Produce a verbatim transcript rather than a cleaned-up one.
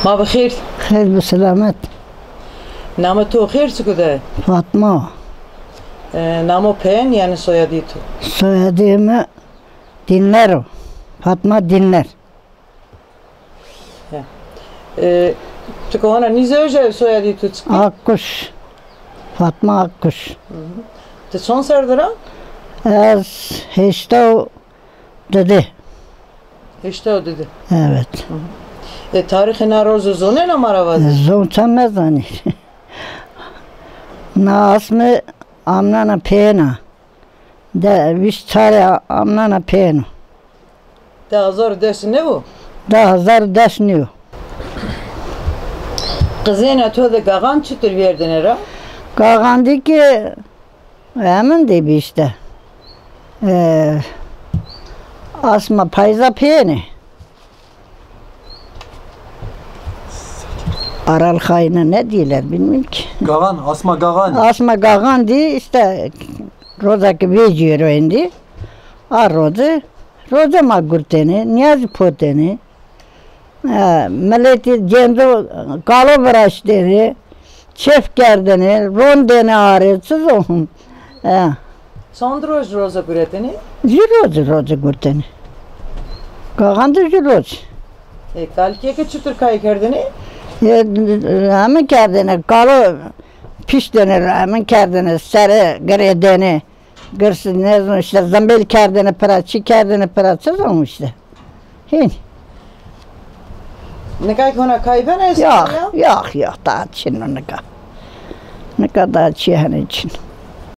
Ma bi xêr. Xêr bi selamet. Namê to xêr çik o de? Fatma. E, namo peyên, yanî soyadî to? Soyadî mi Dinler o. Fatma Dinler. He. E, ti ke hona nîzewje, soyadî to çik o? Akkuş. Fatma Akkuş. Hı hı. Ti çond serr dir a? Ez heşta û didi. Heşta û didi. Evet. Hı hı. E, tarîxê na rozo zonena ma ra vaze? Zon, ça mezanî. Na asme amnana peyên a. De vîst çarê amnana peyên o. Di hezar û des nêbo? Di hezar û des nîyo. Qizêna to de gaxan çitur vêrdêne ra? Gaxan dî ki hemin de bî îşte. E, asma payza peyêne. Aral xayîne ne dîler bilmîm ki. Gaxan, asma gaxan. Asma gaxan dî îşte roza ki vecîyero êndî. A roze, roze ma gurtêne, nîyazî potêne. E, miletî cêndo kalo viraştêne, çêf kerdêne, rondêne arê, çi zon. E. Çond roj roze guretêne? Jû roze roze gurtêne. Gaxan de jû roze. E, kalikê ke çitur kay kerdêne? E, hemin kerdêne, kalo piştêne, hemin kerdêne, sere girêdêne. Girs, ne zon, îşte zimbêl kerdêne pira, çi kerdêne pira, çi zon îşte. Hîn. Nika ki hona kay bena esta ya? Yox, yox, yox, daha çin o nika. Nika daha çi hene çin.